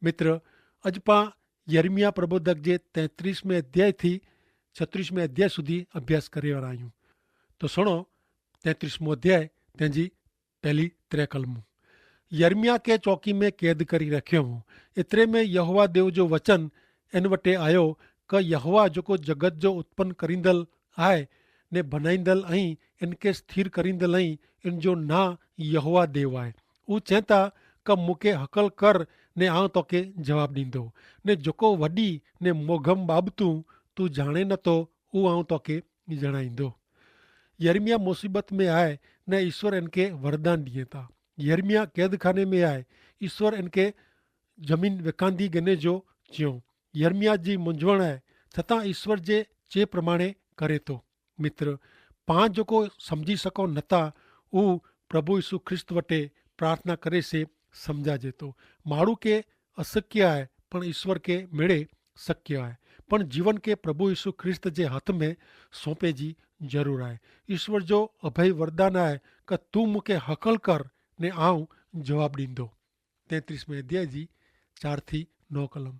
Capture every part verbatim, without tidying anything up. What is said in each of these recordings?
મિત્ર, અજ પાં યર્મિયા પ્રબોધક જે તૈત્રીસમે અધ્યાય થી છત્રીસમે અધ્યાય સુધી અભ્યાસ કરેવારા આયું. તો સુણો, તૈત્રીસમો અધ્યાય, તેની પહેલી ત્રે કલમો. યર્મિયા કે ચોકી મેં કૈદ કરી રાખ્યો હો. એતરે મેં યહોવા દેવ જો વચન એન વટે આયો, કે યહોવા જોકો જગત જો ઉત્પન કરીંદલ આય ને ભનાઈંદલ અહીં, એન કે સ્થિર કરીંદલ અહીં, એન જો ના યહોવા દેવ આય. ઉં ચેંતા, કે મુકે હકલ કર ને આઉં તોકે જવાબ દીંદો, ને જોકો વડી ને મોઘમ બાબતું તું જાણે નતો, ઉં આઉં તોકે જણાઈંદો. યર્મિયા મુસીબત મેં આય ને ઈસ્વર એનકે વરદાન દિયે તા. યર્મિયા કૈદખાને મેં આય, ઈસ્વર એનકે જમીન વેકાંદી ગને જો ચ્યો. યર્મિયા જી મુંજવણ આય, છતાં ઈસ્વર જે ચે પ્રમાણે કરે તો. મિત્ર, પાં જોકો સમઝી સકો નતા, ઉં પ્રભુ ઈસુ ખ્રિસ્ત વટે પ્રાર્થના કરે સે સમઝા જેતો. માણું કે અસક્ય આય, પણ ઈસ્વર કે મેળે સક્ય આય. પણ જીવન કે પ્રભુ ઈસુ ખ્રિસ્ત જે હથ મેં સોંપે જી જરૂર આય. ઈસ્વર જો અભય વરદાન આય, કે તું મુકે હકલ કર ને આઉં જવાબ દીંદો. તેત્રીસમે અધ્યાય જી ચાર થી નવ કલમ.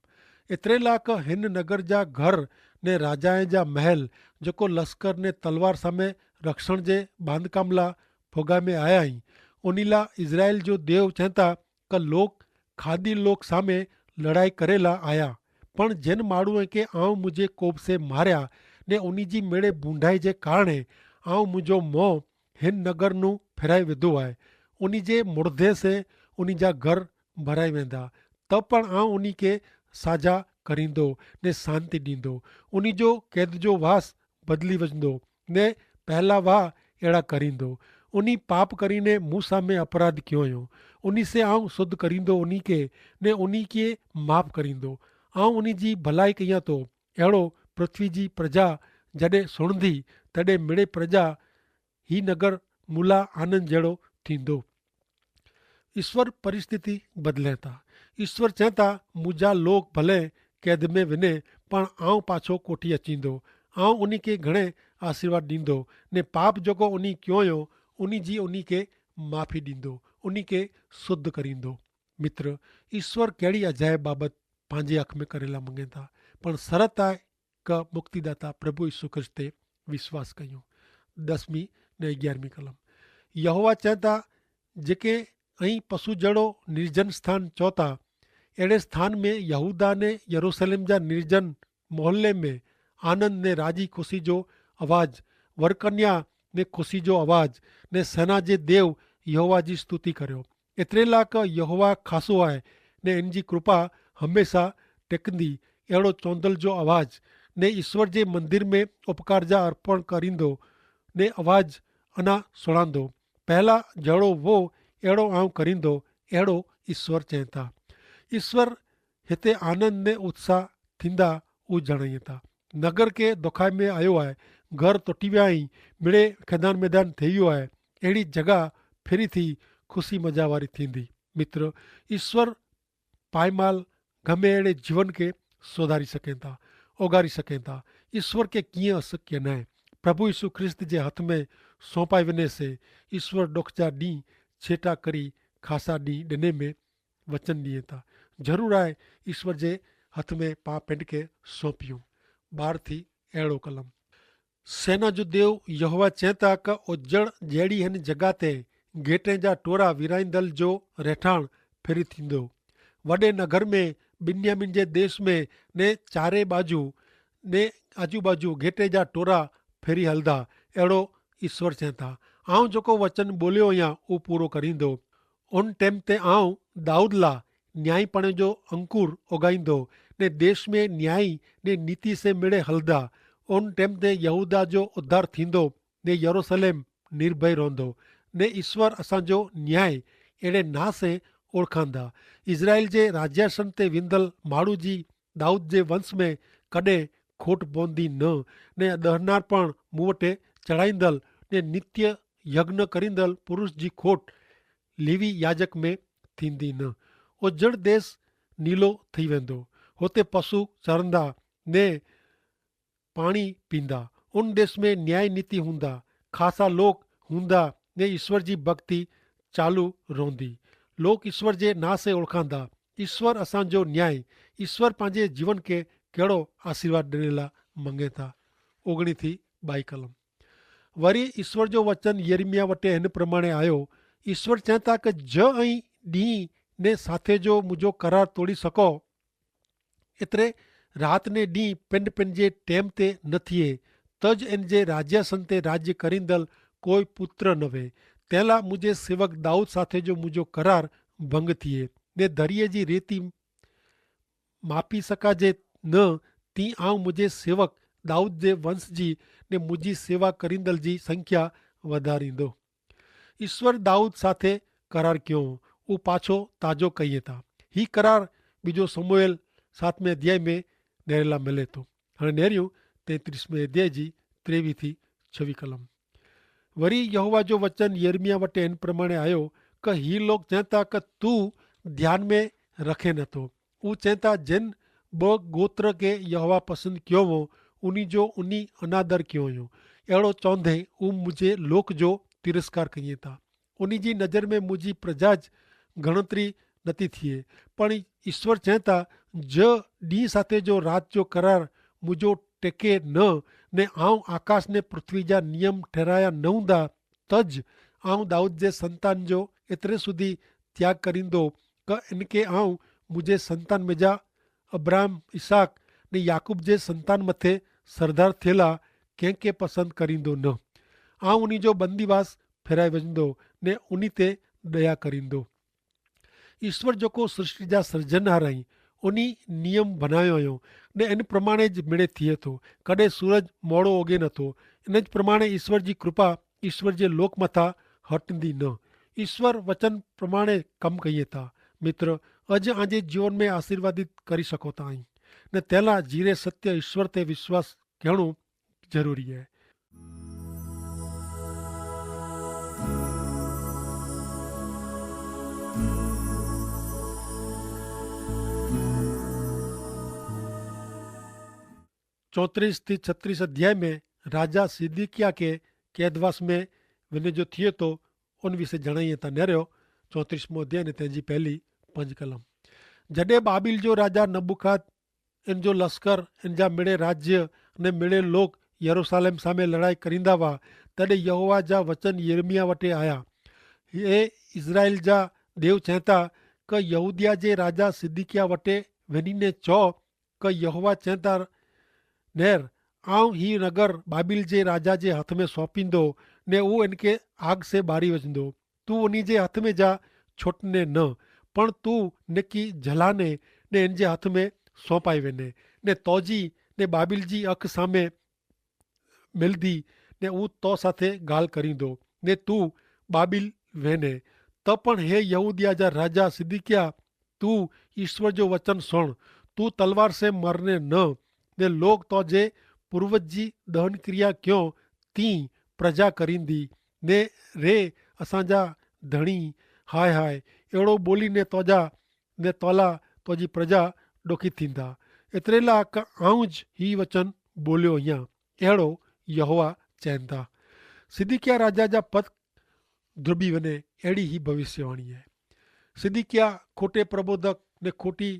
એતરેલા કે હેન નગર જા ઘર ને રાજાએ જા મહેલ, જોકો લસ્કર ને તલવાર સામે રક્ષણ જે બાંધકામલા ફોગામે આયા હી, ઓનીલા ઇઝરાયેલ જો દેવ ચેંતા, કે લોક ખાદી લોક સામે લડાઈ કરેલા આયા. પણ જેન માણુએ કે આઉં મુઝે કોપ સે માર્યા, ને ઓની જી મેળે ભૂંડાઈ જે કારણે આઉં મુઝો મોં હેન નગરનું ફેરાઈ વેધો આય. ઓની જે મોડધે સે ઓની જા ઘર ભરાઈ વેંદા, તો પણ આઉં ઓની કે સાજા કરીંદો ને શાંતિ દીંદો. ઓની જો કૈદ જો વાસ બદલી વજંદો, ને પહેલા વાહ એડા કરીંદો. ઓની પાપ કરીને મુસામે અપરાધ ક્યોંયો. ઓની સે આઉં શુદ્ધ કરીંદો ઓની કે, ને ઓની કે માફ કરીંદો. આઉં ઓની જી ભલાઈ કહિયા તો. એડો પૃથ્વી જી પ્રજા જડે સુણધી, તડે મેડે પ્રજા હી નગર મુલા આનંદ જેડો થીંદો. ઈસ્વર પરિસ્થિતિ બદલે તા. ઈસ્વર ચેંતા, મુજા લોક ભલે કૈદ મેં વિને, પણ આઉં પાછો કોઠી અચીંદો. આઉં ઉની કે ઘણે આશીર્વાદ દીંદો, ને પાપ જોકો ઉની ક્યોંયો ઉની જી ઉની કે માફી દીંદો, ઉની કે શુદ્ધ કરીંદો. મિત્ર, ઈસ્વર કહેડી અજાયબ બાબત પાંજી અખ મેં કરેલા મંગેતા, પણ સરત આય કે મુક્તિદાતા પ્રભુ ઈસુ ખ્રિસ્તે વિશ્વાસ કહ્યું. દસમી ને અગિયારમી કલમ. યહોવા ચેંતા, જેકે અહીં પશુ જેડો નિર્જન સ્થાન ચોતા, એડે સ્થાન મેં યહૂદા ને યરૂસલેમ જા નિર્જન મોહલ્લે મેં આનંદ ને રાજી ખુશી જો અવાજ, વરકન્યા ને ખુશી જો અવાજ, ને સેના જે દેવ યહોવા જી સ્તુતિ કર્યો. એતરેલા કે યહોવા ખાસો આય, ને એન જી કૃપા હમેંશા ટેકંદી. એડો ચોંદલ જો અવાજ, ને ઈસ્વર જે મંદિર મેં ઉપકાર જા અર્પણ કરીંદો ને અવાજ અના સુણાંદો. પહેલા જેડો વો એડો આઉં કરીંદો, એડો ઈસ્વર ચેંતા. ઈસ્વર હેતા આનંદ ને ઉત્સાહ થીંદા ઉજણાઈ થા. નગર કે દોખાઈ મેં આયો આય, ઘર તોટી વ્યા હી, મિડે ખેદાન મેદાન થેયો આય. એડી જગા ફેરી થી ખુશી મજાવારી થીંદી. મિત્ર, ઈસ્વર પાઈમાલ ગમે એડે જીવન કે સોધારી સકેતા, ઓગારી સકેતા. ઈસ્વર કે કિયા અસક્ય નાય. પ્રભુ ઈસુ ખ્રિસ્ત જે હથ મેં સોંપાઈ વેને સે ઈસ્વર ડોખજા દી છેટા કરી ખાસા દી ડેને મેં વચન દિયે તા. જરૂર આય ઈસ્વર જે હથ મેં પા પેંડ કે સોંપ્યું. બાર થી એડો કલમ. સેના જો દેવ યહોવા ચેંતા કે ઓજ્જણ જેડી હેન જગાતે ગેટે જા ટોરા વિરાઈંદલ જો રહેઠાણ ફેરી થીંદો. વડે નગર મેં બિન્યામિન જે દેશ મેં ને ચારે બાજુ ને આજુબાજુ ગેટે જા ટોરા ફેરી હલદા. એડો ઈસ્વર ચેંતા, આઉં જોકો વચન બોલ્યો અહિયા ઉં પૂરો કરીંદો. ઉન ટેમ તે આઉં દાઉદલા ન્યાયીપણે જો અંકુર ઓગાઈંદો, ને દેશ મેં ન્યાયી ને નીતિ સે મેળે હલદા. ઉન ટેમ તે યહૂદા જો ઉદ્ધાર થીંદો, ને યરૂસલેમ નિર્ભય રોંધો. ને ઈસ્વર અસાંજો ન્યાય એડે ના સે ઓળખાંદા. ઇઝરાયેલ જે રાજ્યાસન તે વિંદલ માડૂ જી દાઉદ જે વંશ મેં કડે ખોટ બોંધી ન. ને દહનાર પણ મુવટે ચડાઈંદલ ને નિત્ય યજ્ઞ કરીંદલ પુરુષ જી ખોટ લેવી યાજક મેં થીંદી ન. ઓજડ દેશ નીલો થઈ વેંદો. હોતે પશુ ચરંદા ને પાણી પીંદા. ઉન દેશ મેં ન્યાય નીતિ હુંદા, ખાસા લોક હુંદા ને ઈસ્વર જી ભક્તિ ચાલુ રોંધી. લોક ઈસ્વર જે નાસે ઓળખાંદા. ઈસ્વર અસાંજો ન્યાય, ઈસ્વર પાંજે જીવન કે કહેડો આશીર્વાદ ડેનેલા મંગેતા. ઓગણી થી બાઈ કલમ. વરી ઈસ્વર જો વચન યર્મિયા વટે હેન પ્રમાણે આયો. ઈસ્વર ચેંતા કે જ અહીં દી ને સાથે જો મુજો કરાર તોડી શકો, એતરે રાત ને દી પેંડ પેંડ જે ટેમ તે ન થિયે, તજ એન જે રાજ્યાસન તે રાજ્ય કરીંદલ કોઈ પુત્ર નવે. તેલા મુજે સેવક દાઉદ સાથે જો મુજો કરાર ભંગ થિયે, ને ધરિયે જી રેતી માપી સકાજે ન, તી આઉં મુજે સેવક દાઉદ જે વંશ જી ને મુજી સેવા કરીંદલ જી સંખ્યા વધારી દો. ઈસ્વર દાઉદ સાથે કરાર ક્યો, ઉપાછો તાજો કહિયે તા. હી કરાર બીજો સમૂએલ સાતમે અધ્યાય મેં નેરેલા મલેતો. હણે નેર્યું તેત્રીસમે અધ્યાય જી ત્રેવી થી છવી કલમ. વરી યહોવા જો વચન યર્મિયા વટે એન પ્રમાણે આયો, કે હી લોક ચેંતા કે તું ધ્યાન મેં રખે નતો. ઉચેંતા જેન બહ ગોત્ર કે યહોવા પસંદ ક્યો વો, ઉની જો ઉની અનાદર ક્યો યો. એડો ચોંધે ઉ મુઝે લોક જો તિરસ્કાર કહિયે તા. ઉની જી નજર મેં મુઝે પ્રજા જ ગણતરી નથી થિયે. પણ ઈસ્વર ચેંતા, જ દી સાથે જો રાત જો કરાર મુઝો ટેકે ન, ને આઉં આકાશ ને પૃથ્વી જા નિયમ ઠેરાયા નવંદા, તજ આઉં દાઉદ જે સંતાન જો એતરે સુધી ત્યાગ કરીંદો, કે એનકે આઉં મુઝે સંતાન મેજા અબ્રાહમ ઇસાક ને યાકૂબ જે સંતાન મતે સરદાર થેલા કેંકે પસંદ કરીંદો ન. આઉં ઉની જો બંદીવાસ ફેરાઈ વજંદો ને ઉની તે દયા કરીંદો. ઈસ્વર જોકો સૃષ્ટિ જા સર્જન હારાઈ ઉની નિયમ ભનાયો અયો, ને એન પ્રમાણે જ મેળે થિયે થો. કડે સૂરજ મોડો ઓગે નથો. એન જ પ્રમાણે ઈસ્વર જી કૃપા ઈસ્વર જે લોક મતા હટંદી ન. ઈસ્વર વચન પ્રમાણે કમ કહિયે તા. મિત્ર, અજ આજે જીવન મેં આશીર્વાદિત કરી શકો તા અહીં, ને તેલા જીરે સત્ય ઈસ્વર તે વિશ્વાસ કહેણું જરૂરી હૈ. ચોત્રીસ થી છત્રીસ અધ્યાય મેં રાજા સિદિકિયા કે કૈદવાસ મેં વિને જો થિયે તો ઉન વિશે જણાઈ તા નેર્યો. ચોત્રીસમો અધ્યાય ને તેની પહેલી પંજ કલમ. જડે બાબિલ જો રાજા નબુખાદ એન જો લશ્કર એન જા મેળે રાજ્ય ને મેળે લોક યરૂસાલેમ સામે લડાઈ કરીંદા વા, તેડે યહોવા જા વચન યર્મિયા વટે આયા. એ ઇઝરાઇલ જા દેવ ચેંતા, કે યહૂદિયા જે રાજા સિદિકિયા વટે વેનીને ચો, કે યહોવા ચેંતા નેર, આઉં હી નગર બાબિલ જે રાજા જે હાથ મેં સોંપીંદો, ને ઉં એનકે આગ સે બારી વજંદો. તું ઉની જે હાથ મેં જા છોટને ન, પણ તું નેકી જલાને ને એન જે હાથ મેં સોંપાઈ વેને, ને તોજી ને બાબિલ જી અખ સામે મેલદી, ને ઉં તો સાથે ગાલ કરીંદો, ને તું બાબિલ વેને. તો પણ હે યહૂદિયા જા રાજા સિદિકિયા, તું ઈસ્વર જો વચન સુણ. તું તલવાર સે મરને ન, ને લોગ તો જે પૂર્વજી દહનક્રિયા ક્યો તી પ્રજા કરીંદી, ને રે અસાંજા ધણી, હાય હાય એડો બોલી ને તોજા ને તોલા તોજી પ્રજા ડોખી થીંદા. એતરેલા કા આઉં જ હી વચન બોલ્યો હિયા, એડો યહોવા ચેંદા. સિદિકિયા રાજા જા પત ધ્રુબી વને એડી હી ભવિષ્યવાણી હૈ. સિદિકિયા ખોટે પ્રબોધક ને ખોટી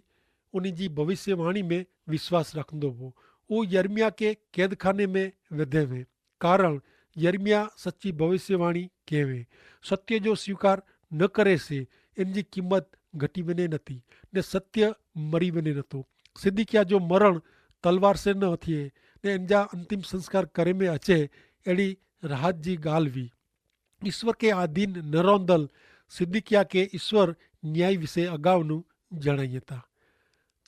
ઉની જી ભવિષ્યવાણી મેં વિશ્વાસ રખંદો હો. ઉં યર્મિયા કે કૈદખાને મેં વધે વે, કારણ યર્મિયા સચ્ચી ભવિષ્યવાણી કહેવે. સત્ય જો સ્વીકાર ન કરે સે એન જી કિંમત ઘટી વને નથી, ને સત્ય મરી વને નતો. સિદિકિયા જો મરણ તલવાર સે ન હથિયે, ને એન જા અંતિમ સંસ્કાર કરે મેં અચે એડી રાહત જી ગાલ વી. ઈસ્વર કે આધીન નરોંદલ સિદિકિયા કે ઈસ્વર ન્યાય વિશે અગાઉનું જણાઈ હતા.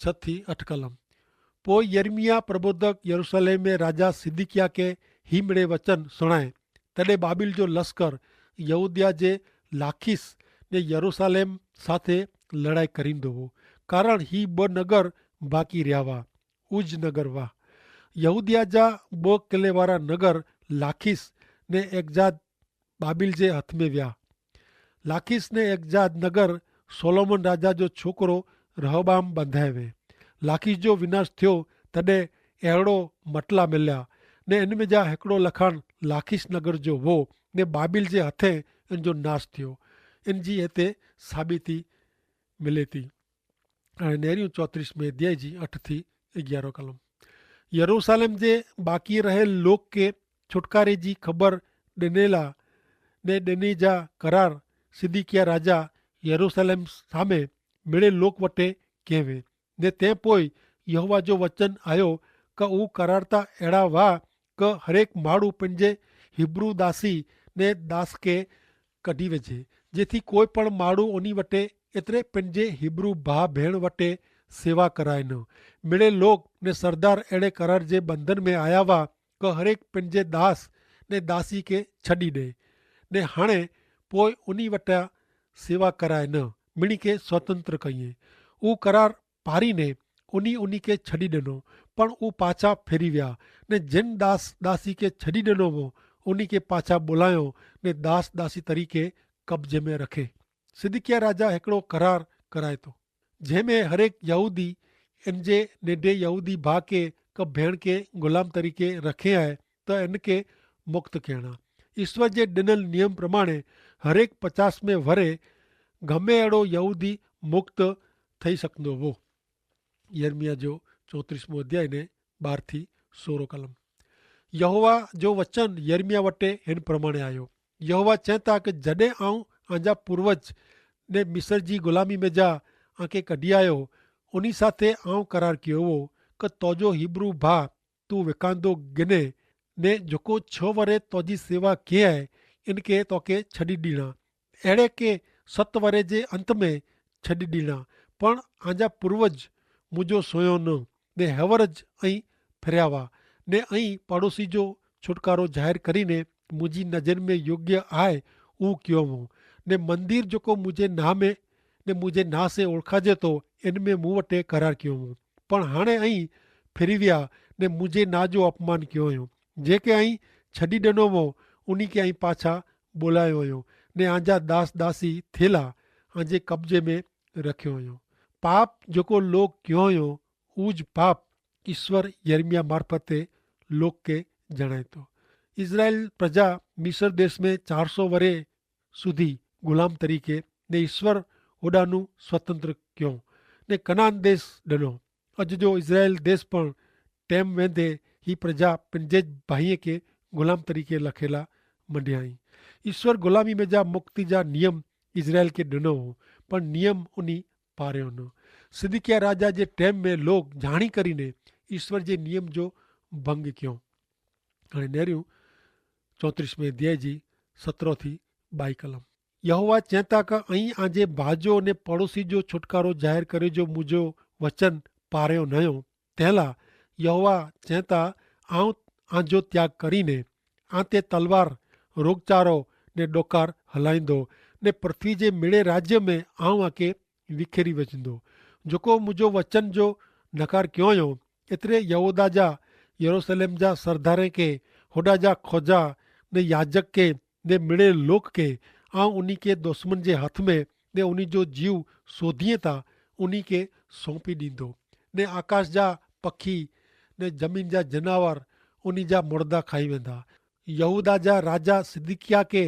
છ થી અઠ કલમ. પોય યર્મિયા પ્રબોધક યરૂસાલેમે રાજા સિદિકિયા કે હિમડે વચન સુણાય. તેડે બાબિલ જો લશ્કર યહૂદિયા જે લાખીસ ને યરૂસાલેમ સાથે લડાઈ કરીંદો હો, કારણ હી બ નગર બાકી રહ્યા વા. ઉજ નગર વાહ. યહૂદિયા જા બ કિલ્લેવારા નગર લાખીસ ને એકજાદ બાબિલ જે હથ મેં વ્યા. લાખીસ ને એકજાદ નગર સોલોમન રાજા જો છોકરો રહબામ બંધાય વે. લાખીસ જો વિનાશ થ્યો, તદે એરડો મટલા મેલ્યા, ને એન મેં જા હેકડો લખાણ લાખીસ નગર જો વો, ને બાબિલ જે હથે એન જો નાશ થ્યો. એન જી હેતે સાબિતી મિલેતી. અને નેર્યું ચોત્રીસ મેં અધ્યાય જી અઠ થી અગિયારો કલમ. યરૂસાલેમ જે બાકી રહેલ લોક કે છુટકારે જી ખબર ડેનેલા ને ડેને જા કરાર સિદિકિયા રાજા યરૂસાલેમ સામે મેળે લોક વટે કહેવે. ને તે પોય યહોવા જો વચન આયો કે ઉં કરારતા એડા વાહ કે હરેક માડૂ પંજે હિબ્રૂ દાસી ને દાસ કે કઢ઼ી વેજે, જેથી કોઈ પણ માડૂ ઓની વટે એતરે પંજે હિબ્રૂ ભા ભેણ વટે સેવા કરાય ન. મેળે લોક ને સરદાર એડે કરાર જે બંધન મેં આયા વા કે હરેક પંજે દાસ ને દાસી કે છડી દે, ને હણે પોય ઓની વટા સેવા કરાય ન, મિણી કે સ્વતંત્ર કહિએ. ઉં કરાર પારી ને ઉની ઉની કે છડી દેનો, પણ ઉં પાછા ફેરી વ્યા. ને જેન દાસ દાસી કે છડી દેનો વો ઉની કે પાછા બોલાયો ને દાસ દાસી તરીકે કબજે મેં રખે. સિદિકિયા રાજા હેકડો કરાર કરાય તો, જેહ મેં હરેક યહૂદી એન જે નેડે યહૂદી ભા કે કબ ભેણ કે ગુલામ તરીકે રખે આય, તો એન કે મુક્ત કહેણા. ઈસ્વર જે ડેનલ નિયમ પ્રમાણે હરેક પચાસ મેં વરે ગમે એડો યહૂદી મુક્ત થઈ સકનો વો. યર્મિયા જો ચોત્રીસમો અધ્યાય ને બાર થી સોરો કલમ. યહોવા જો વચન યર્મિયા વટે હેન પ્રમાણે આયો. યહોવા ચેતા કે જડે આઉં આંજા પૂર્વજ ને મિસર જી ગુલામી મેં જા આંકે કઢ઼ી આયો, ઉની સાથે આઉં કરાર કિયો વો કે તોજો હિબ્રૂ ભા તું વેકાંદો ગિને, ને જોકો છ વરે તોજી સેવા કે આય એન કે તોકે છડી દીણા, એડે કે સત વરે જે અંત મેં છડી દીણા. પણ આંજા પૂર્વજ મુજો સોયો ન, ને હેવર જ અહીં ફેર્યાવા, ને અહીં પાડોશી જો છુટકારો જાહેર કરીને મુજી નજર મેં યોગ્ય આય ઉં ક્યો વો. ને મંદિર જોકો મુજે નામે ને મુજે નાસે ઓળખાજે તો એન મેં મુવટે કરાર ક્યો વો. પણ હાણે અહીં ફેરી વ્યા ને મુજે ના જો અપમાન ક્યો વો. જે કે અહીં છડી દેનો વો ઉની કે અહીં પાછા બોલાયો વો, ને આંજા દાસ દાસી થેલા આંજે કબજે મેં રખ્યો વો. પાપ જોકો લોક ક્યો વો ઉજ પાપ ઈસ્વર યર્મિયા મારફતે લોક કે જણાયતો. ઇઝરાયેલ પ્રજા મિસર દેશ મેં ચારસો વરે સુધી ગુલામ તરીકે ને ઈસ્વર હોડાનું સ્વતંત્ર ક્યો ને કનાન દેશ ડનો. અજ જો ઇઝરાયેલ દેશ પણ ટેમ વેંધે હી પ્રજા પંજે જ ભાઈએ કે ગુલામ તરીકે લખેલા મંડ્યાઈ. ઈસ્વર ગુલામી મેં જા મુક્તિ જા નિયમ ઇઝરાયેલ કે ડનો હો, પણ નિયમ ઉની પાર્યો ન. સિદિકિયા રાજા જે ટેમ મેં લોગ જાણી કરીને ઈસ્વર જે નિયમ જો ભંગ ક્યો. અને નેર્યું ચોત્રીસમે અધ્યાય જી સતરો થી બાઈ કલમ. યહોવા ચેતા કે અહીં આજે ભાજો ને પડોશી જો છુટકારો જાહેર કરે જો મુજો વચન પાર્યો નયો. તેલા યહોવા ચેતા આઉં આજો ત્યાગ કરીને આતે તલવાર રોગચારો ને ડોકાર હલાઈંદો, ને પૃથ્વી જે મેળે રાજ્ય મેં આઉં આકે વિખેરી વજંદો. જોકો મુજો વચન જો નકાર ક્યોંયો એતરે યહૂદા જા યરૂસલેમ જા સરધારે કે હોડા જા ખોજા ને યાજક કે ને મિડે લોક કે આઉં ઉની કે દુશ્મન જે હાથ મેં ને ઉની જો જીવ સોધિયે તા ઉની કે સોંપી દીંદો. ને આકાશ જા પખી ને જમીન જા જનાવર ઉની જા મોડદા ખાઈ વેંદા. યહૂદા જા રાજા સિદિકિયા કે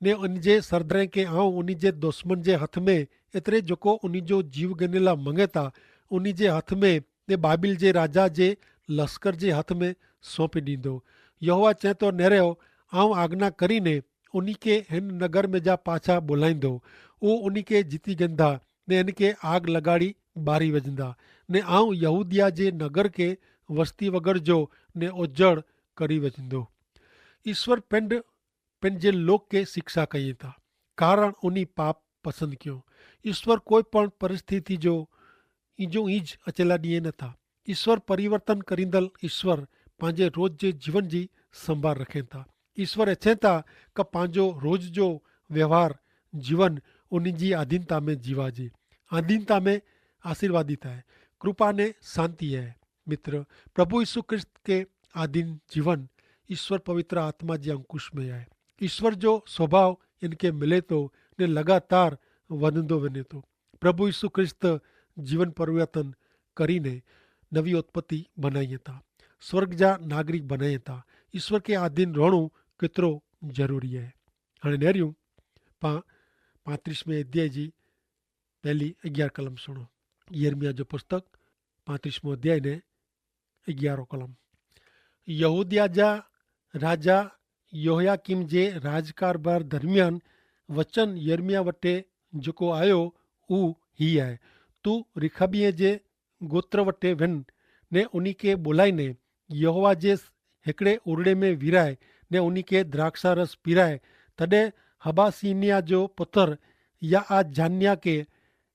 ને અન જે સરધારે કે આઉં ઉની જે દુશ્મન જે હાથ મેં એતરે જોકો ઉની જો જીવ ગનેલા મંગેતા ઉની જે હાથ મેં ને બાબિલ જે રાજા જે લશ્કર જે હાથ મેં સોંપી દીંદો. યહોવા ચેતો નેરેઓ આઉં આજ્ઞા કરીને ઉની કે હેન નગર મેં જા પાછા બોલાઈંદો. ઉ ઉની કે જીતી ગંધા ને એન કે આગ લગાડી બારી વજંદા. ને આઉં યહૂદિયા જે નગર કે વસ્તી વગર જો ને ઓજડ કરી વજંદો. ઈસ્વર પેંડ પેંડ જે લોક કે શિક્ષા કહિયે તા કારણ ઉની પાપ પસંદ ક્યો. ઈસ્વર કોઈ પણ પરિસ્થિતિ જો ઈજો ઈજ અચેલા દિયે ન થા. ઈસ્વર પરિવર્તન કરીંદલ ઈસ્વર પાંજે રોજ જે જીવન જી સંભાર રખેં થા. ઈસ્વર એછેં થા કે પાંજો રોજ જો વ્યવહાર જીવન ઉની જી આધીનતા મેં જીવાજે. આધીનતા મેં આશીર્વાદિત હૈ, કૃપા ને શાંતિ હૈ. મિત્ર, પ્રભુ ઈસુ ખ્રિસ્ત કે આધીન જીવન ઈસ્વર પવિત્ર આત્મા જે અંકુશ મેં હૈ. ઈસ્વર જો સ્વભાવ એનકે મિલે તો ને લગાતાર વધનો વેને તો. પ્રભુ ઈસુ ખ્રિસ્ત જીવન પરિવર્તન કરીને નવી ઉત્પત્તિ બનાઈ હતા, સ્વર્ગ જા નાગરિક બનાઈ હતા. ઈસ્વર કે આધીન રોણું કિતરો જરૂરી હૈ. હણે નેર્યું પાંત્રીસમે અધ્યાય જી પહેલી અગિયાર કલમ સુણો. યર્મિયા જો પુસ્તક પાંત્રીસમો અધ્યાય ને અગિયારો કલમ. યહૂદિયા જા રાજા યોહયાકીમ જે રાજકારભાર દરમિયાન વચન યર્મિયા વટે જેકો આયો ઉહ હી આય. તું રિખાબિયે જે ગોત્ર વટે વેન ને ઉની કે બોલાઈ ને યહોવા જે હેકડ઼ે ઉરડ઼ે મેં વિરાય ને ઉની કે દ્રાક્ષારસ પીરાય. તદે હબાસિનિયા જો પથ્થર યા આ જાન્યા કે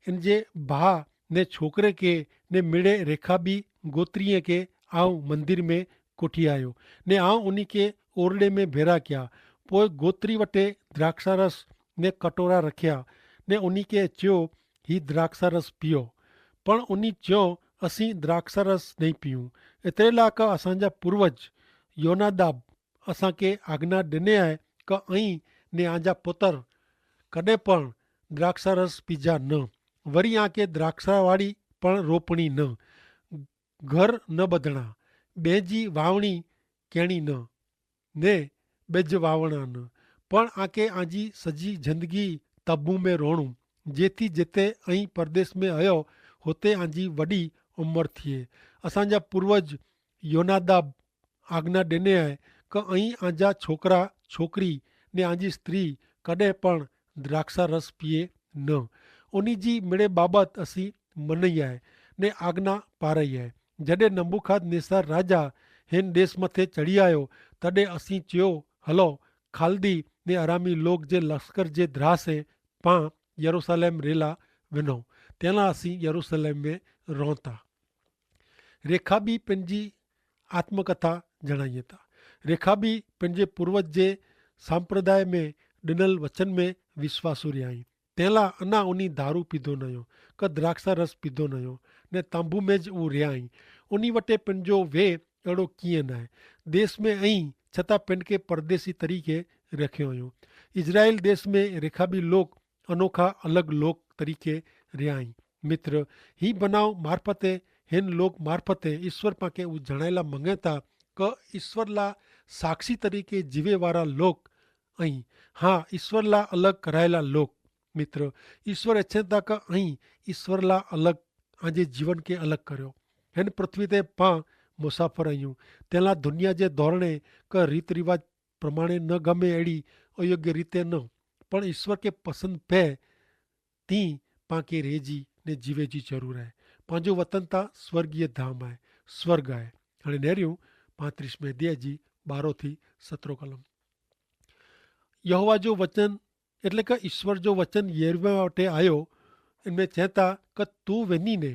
એન જે ભા ને છોકરે કે ને મેડે રેખાબી ગોત્રીએ કે આવ મંદિર મેં કોઠી આયો ને આવ ઉની કે ઓરડે મેં ભેરા ક્યા. પોય ગોત્રી વટે દ્રાક્ષારસ ને કટોરા રખ્યા ને ઉની કે ચ્યો હી દ્રાક્ષારસ પિયો. પણ ઉની ચ્યો અસી દ્રાક્ષારસ નહીં પિયું. એતરેલા કા અસાંજા પૂર્વજ યોનાદાબ અસાંકે આજ્ઞા દેને આય કે અહીં ને આંજા પોતર કદે પણ દ્રાક્ષારસ પીજા ન. વરી આંકે દ્રાક્ષાવાળી પણ રોપણી ન, ઘર ન બધણા, બેજી વાવણી કેણી ન ને બેજ વાવણા ન. પણ આંકે આંજી સજી જિંદગી તબૂ મેં રોણું જેથી જેતે અહીં પરદેશ મેં અયો હોતે આંજી વડી ઉંમર થિયે. અસાંજા પૂર્વજ યોનાદાબ આજ્ઞા દેને આય કે અહીં આંજા છોકરા છોકરી ને આંજી સ્ત્રી કદે પણ દ્રાક્ષારસ પિયે ન. ઉની જી મેડે બાબત અસી મનઈ આય ને આજ્ઞા પારઈ આય. જડે નબુખાદનેસર રાજા હેન દેશ મતે ચડ઼ી આયો તદે અસી ચ્યો હલો ખાલદી ને અરામી લોગ જે લશ્કર જે દ્રાસે પાં યરુસાલેમ રેલા વેનો તેના અસી યરુસાલેમ મેં રોંતા. રેખાબી પનજી આત્મકથા જણાઈ થા. રેખાબી પનજે પૂર્વજ જે સાંપ્રદાય મેં ડનલ વચન મેં વિશ્વાસુ રિયા હી. તેલા અના ઉની ધારુ પીધો નયો કે દ્રાક્ષા રસ પીધો નયો ને તાંભુ મેં જ ઉરિયા હી. ઉની વટે પનજો વે એડો કિયા નાય. દેશ મેં અહીં છતાં પનકે પરદેશી તરીકે રખ્યો હયો. ઇઝરાયેલ દેશ મેં રેખાબી લોક અનોખા અલગ લોક તરીકે રિયા હી. મિત્ર, હી બનાવ મારફતે હેન લોક મારફતે ઈસ્વર પાંકે ઉજણાયેલા મંગેતા કે ઈસ્વરલા સાક્ષી તરીકે જીવેવારા લોક અહીં. હા, ઈસ્વરલા અલગ કરાયેલા લોક. મિત્ર, ઈસ્વર એચ્છેતા કે અહીં ઈસ્વરલા અલગ આજે જીવન કે અલગ કર્યો. હેન પૃથ્વી તે પાં મુસાફર અયું. તેલા દુનિયા જે ધોરણે કે રીતરિવાજ પ્રમાણે ન ગમે એડી અયોગ્ય રીતે ન, પણ ઈસ્વર કે પસંદ પૈ તી પાંકે રહેજી ને જીવેજી જરૂર હૈ. પાંજો વતન તા સ્વર્ગીય ધામ હૈ, સ્વર્ગ હૈ. અને નેર્યું પાંત્રીસ મેં દેજી બારો થી સત્રો કલમ. યહોવા જો વચન એટલે કે ઈસ્વર જો વચન યર્મિયા વટે આયો. એન મેં ચેતા કે તું વેની ને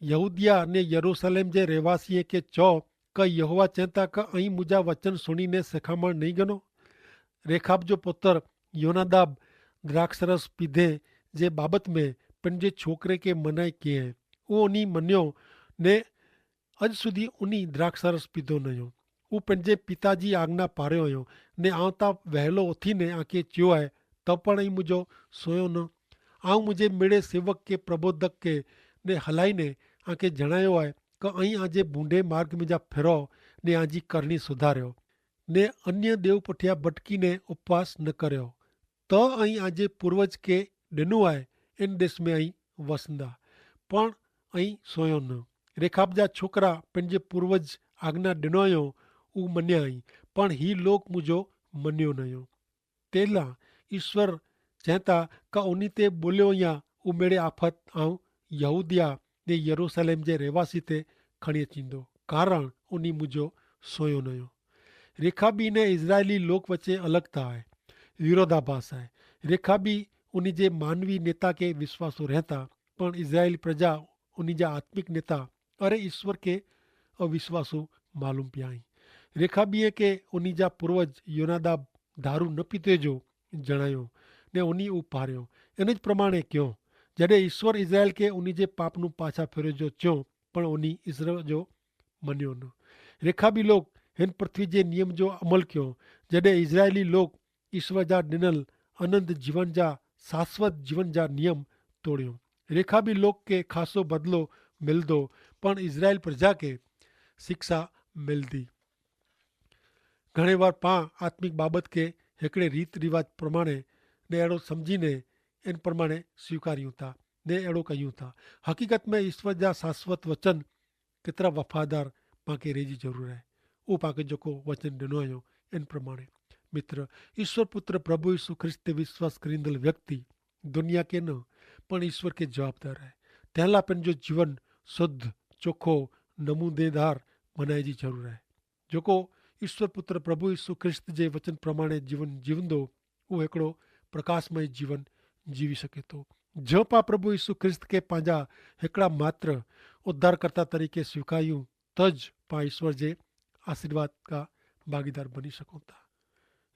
યહૂદિયા ને યરૂસલેમ જે રહેવાસીએ કે ચો કે યહોવા ચેતા કે અહીં મુજા વચન સુણીને સેખામણ નહીં ગનો. રેખાબ જો પુતર યોનાદાબ દ્રાક્ષરસ પીધે જે બાબત મેં પન જે છોકરે કે મનાઈ કે હૈ ઉની મન્યો ને અજ સુધી ઉની દ્રાક્ષરસ પીધો નયો. ઉપને જે પિતાજી આજ્ઞા પાર્યો અયો ને આવતા વહેલો ઓથી ને આંકે ચ્યો આય. તો પણ અહીં મુજો સોયો ન. આવ મુજે મેળે સેવક કે પ્રબોધક કે ને હલાઈ ને આંકે જણાયો આય કે અહીં આજે ભૂંડે માર્ગ મેં જા ફેરો ને આજી કરણી સુધાર્યો ને અન્ય દેવ પઠ્યા ભટકી ને ઉપવાસ ન કર્યો. તો અહીં આજે પૂર્વજ કે ડેનુ આય એન દેશ મેં અહીં વસંદા. પણ અહીં સોયો ન. રેખાબ જા છોકરા પેનજે પૂર્વજ આજ્ઞા ડેનોયો ઉ મન્યા અહીં. પણ હી લોક મુજો મન્યો નયો. તેલા ઈસ્વર ચેતા કા ઉની તે બોલ્યો યા ઉમેડે આફત આઉં યહૂદિયા ને યરૂસલેમ જે રહેવાસી તે ખણિયે ચીંદો. કારણ ઉની મુજો સોયો નયો. રેખાબી ને ઇઝરાયેલી લોક વચ્ચે અલગતા આય, વિરોધાભાસ આય. રેખાબી ઉની જે માનવી નેતા કે વિશ્વાસો રહેતા, પણ ઇઝરાયેલી પ્રજા ઉની જા આત્મિક નેતા અરે ઈસ્વર કે અવિશ્વાસો માલૂમ પ્યાઈ. રેખાબીએ કે ઉની જા પૂર્વજ યોનાદા ધારુ ન પીતે જો જણાયો ને ઉની ઉપાર્યો. એન જ પ્રમાણે ક્યો, જડે ઈસ્વર ઇઝરાયેલ કે ઉની જે પાપનું પાછા ફેરે જો ચ્યો, પણ ઉની ઈસ્વર જો મન્યો ન. રેખાબી લોક હેન પૃથ્વી જે નિયમ જો અમલ ક્યો. જડે ઇઝરાયેલી લોક ઈસ્વર જા ડિનલ અનંત જીવન જા શાશ્વત જીવન જા નિયમ તોડ્યો. રેખાબી લોક કે ખાસો બદલો મિલદો, પણ ઇઝરાયેલ પ્રજા કે શિક્ષા મિલદી. ઘણે વાર પાં આત્મિક બાબત કે હેકડ઼ે રીત રિવાજ પ્રમાણે ને એડો સમઝીને એન પ્રમાણે સ્વીકાર્યું તા. ને એડો કહ્યું થા. હકીકત મેં ઈસ્વર જા શાશ્વત વચન કેતરા વફાદાર પાંકે રેજી જરૂર હૈ. ઉપાકે જોકો વચન ડેનો આયો એન પ્રમાણે, મિત્ર, ઈસ્વર પુત્ર પ્રભુ ઈસુ ખ્રિસ્ત તે વિશ્વાસ કરીંદલ વ્યક્તિ દુનિયા કે ન પણ ઈસ્વર કે જવાબદાર હૈ. તેલા પેનજો જીવન શુદ્ધ, ચોખો, નમૂદેદાર બનાઈ જી જરૂર હૈ. જોકો ઈસ્વર પુત્ર પ્રભુ ઈસુ ખ્રિસ્ત જે વચન પ્રમાણે જીવન જીવંદો, ઉહ એકડો પ્રકાશમય જીવન જીવી શકે તો. જો પા પ્રભુ ઈસુ ખ્રિસ્ત કે પાંજા હેકડા માત્ર ઉદ્ધારકર્તા તરીકે સ્વીકાર્યું, તો જ પા ઈસ્વર જે આશીર્વાદ કા ભાગીદાર બની શકો થા.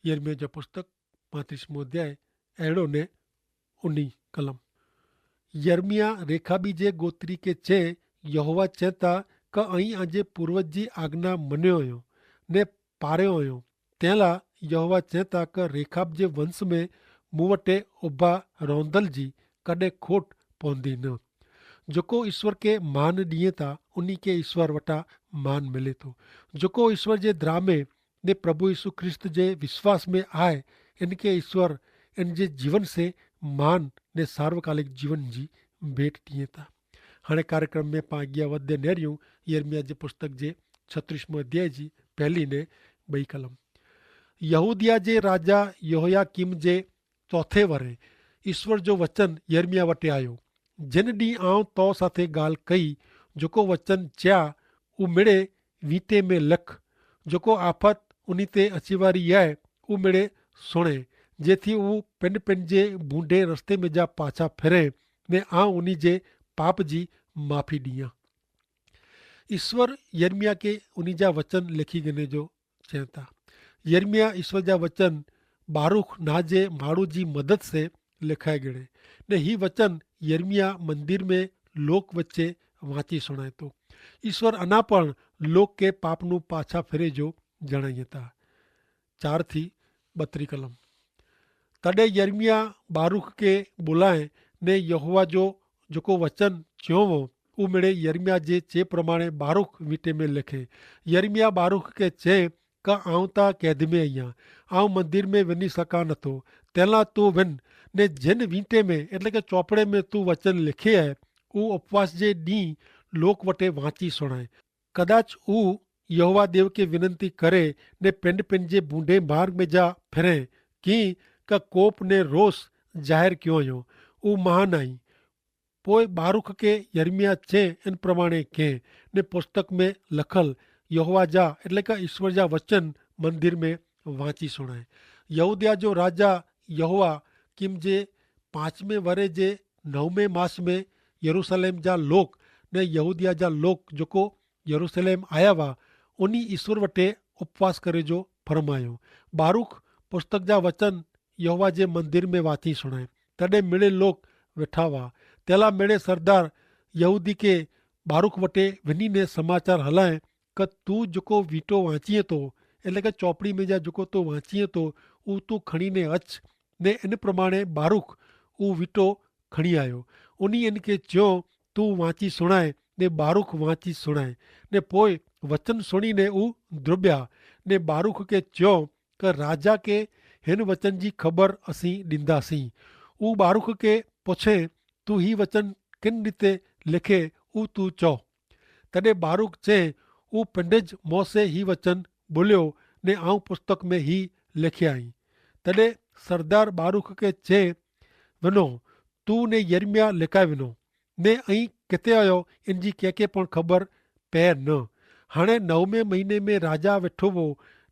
યર્મિયા જો પુસ્તક પાંત્રીસમો અધ્યાય એડો ને ઉની કલમ. યર્મિયા રેખાબી જે ગોત્રી કે ચે, યહોવા ચેતા કે અહીં આજે પૂર્વજી આજ્ઞા મન્યો અયો ને પાર્યો અયો. તેલા યહોવા ચેતા કે રેખાબ જે વંશ મેં મુવટે ઉભા રોંધલ જી કદે ખોટ પોંધી ન. જોકો ઈસ્વર કે માન દિયે તા ઉની કે ઈસ્વર વટા માન મિલે તો. જોકો ઈસ્વર જે દ્રામે ને પ્રભુ ઈસુ ખ્રિસ્ત જે વિશ્વાસ મેં આય, એન કે ઈસ્વર એન જે જીવન સે માન ને સાર્વકાલિક જીવન જી ભેટ દિયે તા. હણે કાર્યક્રમ મેં પાંગ્યા વધે નેર્યું યર્મિયા જે પુસ્તક જે છત્રીસમો અધ્યાય જી પહેલી ને બઈ કલમ. યહૂદિયા જે રાજા યહોયાકીમ જે ચોથે વરે ઈસ્વર જો વચન યર્મિયા વટે આયો. જેન દી આઉં તો સાથે ગાલ કઈ, જોકો વચન ચ્યા ઉમેડે વીંટે મેં લખ, જોકો આફત ઉની તે અચિવારી યાય ઉમેડે સુણે, જેથી ઉં પેંડ પેંડ જે ભૂંડે રસ્તે મેં જા પાછા ફેરે ને આઉં ઉની જે પાપ જી માફી દિયા. ઈસ્વર યર્મિયા કે ઉની જા વચન લેખી ગને જો ચેતા. યર્મિયા ઈસ્વર જા વચન બારૂખ ના જે માડૂ જી મદદ સે લેખાઈ ગણે. ને હી વચન યર્મિયા મંદિર મેં લોક વચ્ચે વાંચી સુણાયતો. ઈસ્વર અના પણ લોક કે પાપનું પાછા ફેરે જો જણાયતા. ચાર થી બત્રી કલમ. તદે યર્મિયા બારૂખ કે બોલાએ ને યહોવા જો જોકો વચન ચ્યોવો ઉમેડે યર્મિયા જે ચે પ્રમાણે બારૂખ વીંટે મેં લેખે. યર્મિયા બારૂખ કે ચે, કા આઉં તા કૈદ મેં અહિયા, આઉં મંદિર મેં વેની સકા નતો. તેલા તું વેન ને જેન વીંટે મેં એટલે કે ચોપડે મેં તું વચન લેખે હૈ, ઉં ઉપવાસ જે દી લોક વટે વાંચી સુણાએ. કદાચ ઉં યહોવા દેવ કે વિનંતી કરે ને પેંડ પેંડ જે ભૂંડે માર્ગ મેં જા ફેરે, કિંક કોપ ને રોષ જાહેર ક્યો અયો. ઉં મહાન આઈ. પોય બારૂખ કે યર્મિયા ચે એન પ્રમાણે કેહ ને પુસ્તક મેં લખલ યહોવા જા એટલે કે ઈસ્વર જા વચન મંદિર મેં વાંચી સુણાએ. યહૂદિયા જો રાજા યહોવા કિમ જે પાંચમે વરે જે નવમે માસ મેં યરૂસલેમ જા લોક ને યહૂદિયા જા લોક જોકો યરૂસલેમ આયા વા ઉની ઈસ્વર વટે ઉપવાસ કરે જો ફરમાયો. બારૂખ પુસ્તક જા વચન યહોવા જે મંદિર મેં વાંચી સુણાએ. તદે મેળે લોક વેઠાવા તેલા મેળે સરદાર યહૂદી કે બારૂખ વટે વિની ને સમાચાર હલાએ, કે તું જોકો વીંટો વાંચીએ તો એટલે કે ચોપડી મેં જા જોકો તો વાંચીએ તો ઉ તું ખણી ને અચ્છ. ને એન પ્રમાણે બારૂખ ઉ વીંટો ખણી આયો. ઉની એન કે ચ્યો, તું વાંચી સુણાએ. ને બારૂખ વાંચી સુણાએ. ને પોય વચન સુણી ને ઉ દ્રબ્યા. ને બારૂખ કે ચ્યો, કે રાજા કે હેન વચન જી ખબર અસી ડિંદા સી. ઉ બારૂખ કે પોછે, તું હી વચન કિન રીતે લેખે? ઉ તું ચો. તદે બારૂખ ચે, ઉ પેંધે જ મોસે હી વચન બોલ્યો, ને આઉં પુસ્તક મેં હી લેખ્યા હી. તદે સરદાર બારૂખ કે ચે, વનો, તું ને યર્મિયા લેકાય વનો. ને અહીં કેતે આયો એનજી કેકે પણ ખબર પૈર ન. હાણે નવમે મહિને મેં રાજા વેઠો વો,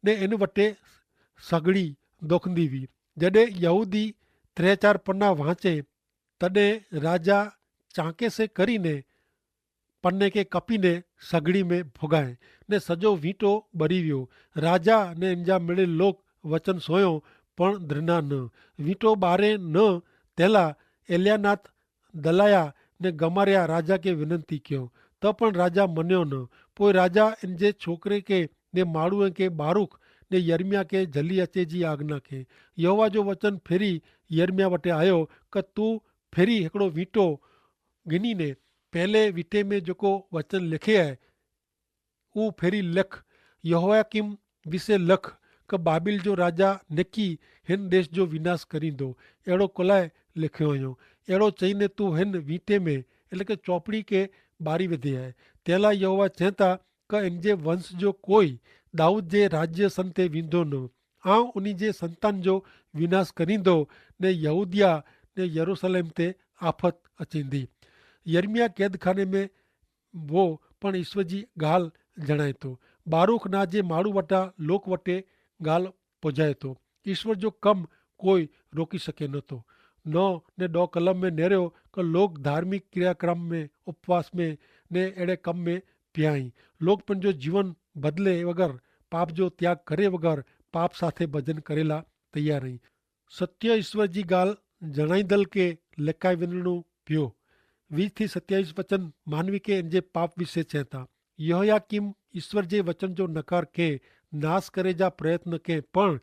ને એન વટે સગડી દોખંદી વી. જડે યહૂદી ત્રે ચાર પના વાંચે, તદે રાજા ચાંકે સે કરી ને પને કે કપી ને સગડી મેં ભોગાએ, ને સજો વીંટો બરી વ્યો. રાજા ને એનજા મેળે લોક વચન સોયો, પણ દ્રણા ન. વીંટો બારે ન તેલા એલિયાનાથ દલાયા ને ગમાર્યા રાજા કે વિનંતી ક્યો, તો પણ રાજા મન્યો ન. પોય રાજા એન જે છોકરે કે ને માળુએ કે બારૂખ ને યર્મિયા કે જલી અચે જી આજ્ઞા કે. યહોવા જો વચન ફેરી યર્મિયા વટે આયો, કે તું ફેરી હેકડો વીંટો ગિની ને પહેલે વીંટે મેં જોકો વચન લેખે હૈ, ઉહ ફેરી લખ. યહોયાકીમ વિશે લખ, કે બાબિલ જો રાજા નેકી હેન દેશ જો વિનાશ કરી દો. એડો કોલાએ લેખ્યો અયો. એડો ચહીને તું હેન વીંટે મેં એટલે કે ચોપડી કે બારી વધે આય. તેલા યહોવા ચેંતા કે એન જે વંશ જો કોઈ દાઉદ જે રાજ્ય સન તે વીંધો ન. આઉં ઉની જે સંતાન જો વિનાશ કરીંદો ને યહૂદિયા ને યરૂસલેમ તે આફત અચીંદી. યર્મિયા કેદખાને મેં વો પણ ઈસ્વર જી ગાલ જણાયતો. બારૂખ ના જે માડૂ વટા લોક વટે ગાલ પોજાયતો. ઈસ્વર જો કમ કોઈ રોકી શકે નતો. ન ને દો કલમ મેં નેર્યો કે લોક ધાર્મિક ક્રિયાક્રમ મેં ઉપવાસ મેં ને એડે કમ મેં પ્યાઈ. લોક પણ જો જીવન બદલે વગર પાપ જો ત્યાગ કરે વગર પાપ સાથે ભજન કરેલા તૈયાર હૈં. સત્ય ઈસ્વર જી ગાલ જણાઈદલ કે લેકાઈ વેનનું પ્યો. વીસ થી સત્યાવીસ વચન માનવી કે એન જે પાપ વિશે ચેતા. યહોયાકીમ ઈસ્વર જે વચન જો નકાર કે નાશ કરે જા પ્રયત્ન કે પણ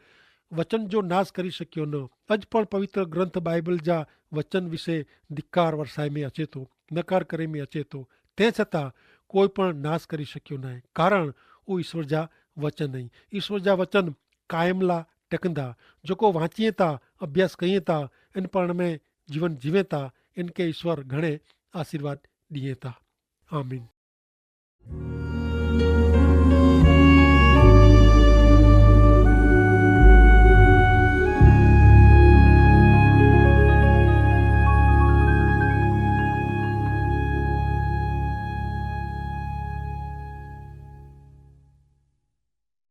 વચન જો નાશ કરી શક્યો ન. અજ પણ પવિત્ર ગ્રંથ બાઈબલ જા વચન વિશે ધિક્કાર વરસાઈ મેં અચેતો, નકાર કરે મેં અચેતો. તે છતાં કોઈ પણ નાશ કરી શક્યો નાય કારણ ઉ ઈસ્વર જા વચન હૈં. ઈસ્વર જા વચન કાયમલા ટેકંદા. જોકો વાંચીએ તા અભ્યાસ કહિએ તા એન પણ મેં જીવન જીવે તા એન કે ઈસ્વર ઘણે આશીર્વાદ દિયે તા. આમીન.